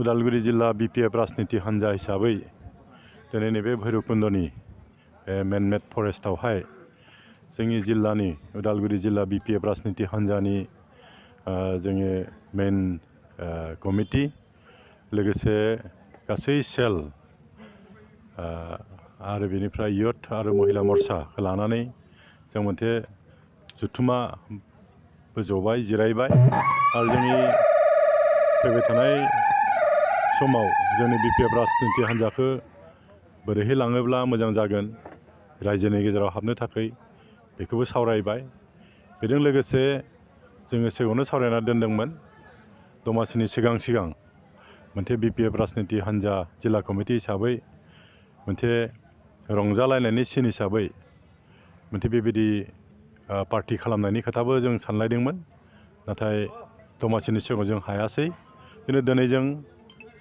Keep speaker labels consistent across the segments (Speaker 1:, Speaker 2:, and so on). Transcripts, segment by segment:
Speaker 1: उदालगुरि जिल्ला बीपीएफ राजनीति हान्जा हिसाबै दिनै नैबे भैरबकुन्दनि मेनमेड फरेस्टआवहाय जोंनि जिल्लानि उदालगुरि जिल्ला बीपीएफ राजनीति हान्जानि जोंनि मेन कमिटि लोगोसे गासै सेल आरो बेनिफ्राय युथ आरो महिला मोर्चाखौ लानानै जों मोनसे जुथुमा जबाय जिरायबाय आरो जोंनि फैबाय थानाय समाव जोंनि बीपीएफ राजनीति हान्जाखौ बोरैहाय लाङोब्ला मोजां जागोन रायजोनि गेजेराव हाबनो थाखाय बेखौबो सावरायबाय। बेजों लोगोसे जोङो सिगाङावनो सावरायना दोनदोंमोन दमासिनि सिगां मोनसे बीपीएफ राजनीति हान्जा जिल्ला कमिटि हिसाबै मोनसे रंजालायनायनि सिन हिसाबै मोनसे बेबायदि पार्टि खालामनायनि खोथाबो जों सानलायदोंमोन, नाथाय दमासिनि सिगाङाव जों हायासै। दिनै जों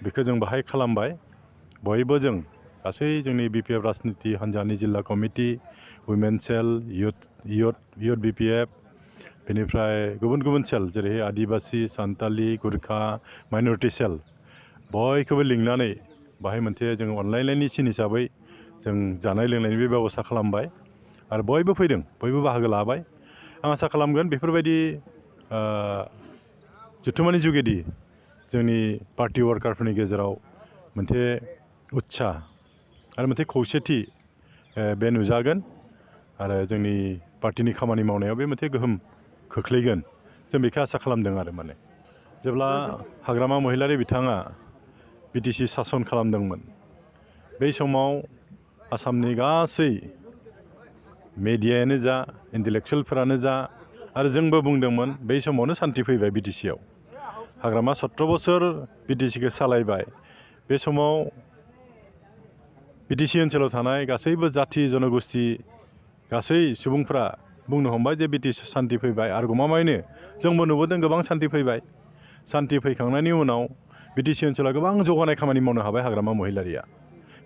Speaker 1: बेखौ जों बाहाय खालामबाय। बयबो जों गासै जोंनि बीपीएफ राजनीति हान्जानि जिल्ला कमिटि, वुमेन सेल, युथ बीपीएफ, बेनिफ्राय गुबुन सेल जेरै आदिबासि, सान्तालि, गुरखा, माइनरिटि सेल बयखौबो लिंनानै बाहाय मोनसे जों अनलायनायनि सिन हिसाबै जों जानाय लोंनायनि बेबस्था खालामबाय आरो बयबो फैदों, बयबो बाहागो लाबाय। आं आसा खालामगोन बेफोरबायदि जुथुमानि जुगेदि जोंनि पार्टि वार्कारफोरनि गेजेराव मोनसे उत्साह आरो मोनसे खौसेथि बे नुजागोन आरो जोंनि पार्टिनि खामानि मावनायाव बे मोनसे गोहोम खोख्लैगोन, जों बेखौ आसा खालामदों आरो जेब्ला हाग्रामा महिलारि बिथाङा बिटिसि सासन खालामदोंमोन बै समाव आसामनि गासै मेडियायानो जा, इन्टेलेक्सुयेलफोरानो जा आरो जोंबो बुंदोंमोन बै समावनो सान्थि फैबाय बिटिसियाव। हाग्रामा 17 बोसोर बिटिसिखौ सालायबाय। बे समाव बिटिसि ओनसोलाव थानाय गासैबो जाथि जनगोष्ठी गासै सुबुंफ्रा बुंनो हमबाय जे बिटिसि सान्थि फैबाय आरो गमामायैनो जोंबो नुबोदों गोबां सान्थि फैबाय। सान्थि फैखांनायनि उनाव बिटिसि ओनसोला गोबां जौगानाय खामानि मावनो हाबाय हाग्रामा महिलारिया।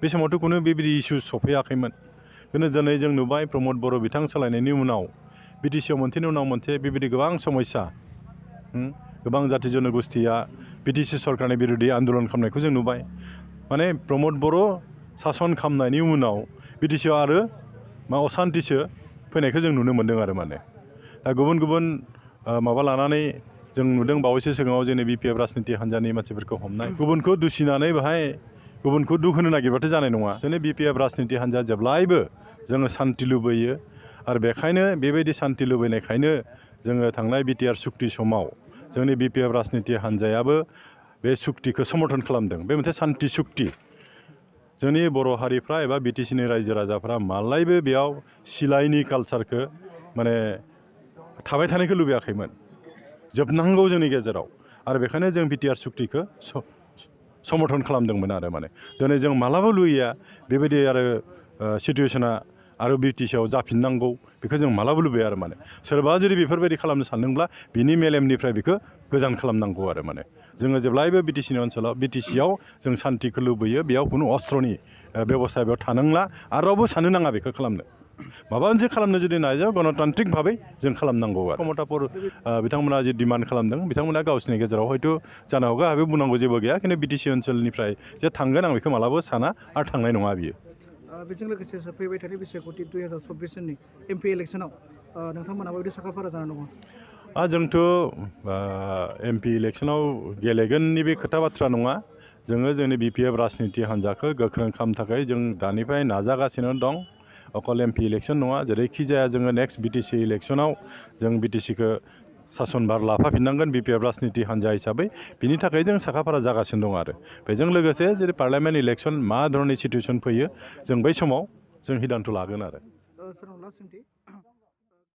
Speaker 1: बे समावथ' खुनु बेबायदि इस्यु सफैयाखैमोन। दिनै जों नुबाय प्रमद बर' बिथां सोलायनायनि उनाव बिटिसिआव मोनसेनि उनाव मोनसे बेबायदि गोबां समस्या, गोबां जाथि जनगोष्ठीया बिटिसि सरकारनि बिरुदि आन्दलन खालामनायखौ जों नुबाय। माने प्रमद बर' सासन खालामनायनि उनाव बिटिसिआव आरो असान्तिसो फैनायखौ जों नुनो मोन्दों आरो दा गुबुन माबा लानानै जों नुदों बावैसो सिगाङाव जोंनि बीपीएफ राजनीति हान्जानि मानसिफोरखौ हमनाय, गुबुनखौ दुसिनानै बेहाय गुबुनखौ दुख होनो नागिरबाथ' जानाय नङा। जोंनि बीपीएफ राजनीति हान्जा जेब्लायबो जोङो सान्थि लुबैयो आरो बेखायनो बेबायदि सान्थि लुबैनायखायनो जोङो थांनाय बिटिआर सुक्ति समाव जोंनि बीपीएफ राजनीति हान्जायाबो बे सुक्तिखौ समर्थन खालामदों। बे मोनसे सान्थि सुक्ति। जोंनि बर' हारिफ्रा एबा बिटिसिनि रायजो राजाफ्रा मालायबो बेयाव सिलाइनि कालसारखौ माने थाबाय थानायखौ लुबैयाखैमोन, जोबनांगौ जोंनि गेजेराव। आरो बेखायनो जों बिटिआर सुक्तिखौ समर्थन खालामदोंमोन आरो दिनै जों मालाबा लुबैया बेबायदि आरो सिटुवेसना आरो बिटिसिआव जाफिननांगौ, बेखौ जों मालाबा लुबैया आरो सोरबा जुदि बेफोरबायदि खालामनो सानदोंब्ला बिनि मेलेमनिफ्राय बेखौ गोजान खालामनांगौ आरो जोङो जेब्लायबो बिटिसिनि ओनसोलाव बिटिसिआव जों सान्थिखौ लुबैयो। बेयाव खुनु अस्त्रनि बेबस्था बेयाव थानांला आरो रावबो साननो नाङा बेखौ खालामनो। माबा मोनसे खालामनो जुदि नाजायो गणतान्त्रिक भाबै जों खालामनांगौ आरो कमतापुर बिथांमोना जि डिमान्ड खालामदों बिथांमोना गावसिनि गेजेराव हयथ' जानो हागौ आंहाबो बुंनांगौ जेबो गैया, खिन्थु बिटिसि ओनसोलनिफ्राय जे थांगोन आं बेखौ मालाबा साना आरो थांनाय नङा बियो।
Speaker 2: बेजों लोगोसे फैबाय थानाय बिसायख'थि 2024 सननि एमपि इलेक्सनाव नोंथांमोना माबायदि साखाफारा जाना दङ?
Speaker 1: जोंथ' एमपि इलेक्सनाव गेलेगोननि बे खोथा बाथ्रा नङा। जोङो जोंनि बीपीएफ राजनीति हान्जाखौ गोख्रों खालामनो थाखाय जों दानिफ्राय नाजागासिनो दं। अकल एमपि इलेक्सन नङा, जेरैखि जाया जोङो नेक्स्ट बिटिसि इलेक्सनाव जों बिटिसिखौ सासनभार लाफाफिननांगोन बीपीएफ राजनीति हान्जा हिसाबै। बिनि थाखाय जों साखाफारा जागासिनो दं आरो बेजों लोगोसे जेरै पार्लियामेन्ट इलेक्सन मा धरननि सिटुवेसन फैयो जों बै समाव जों हिदानथ' लागोन आरो।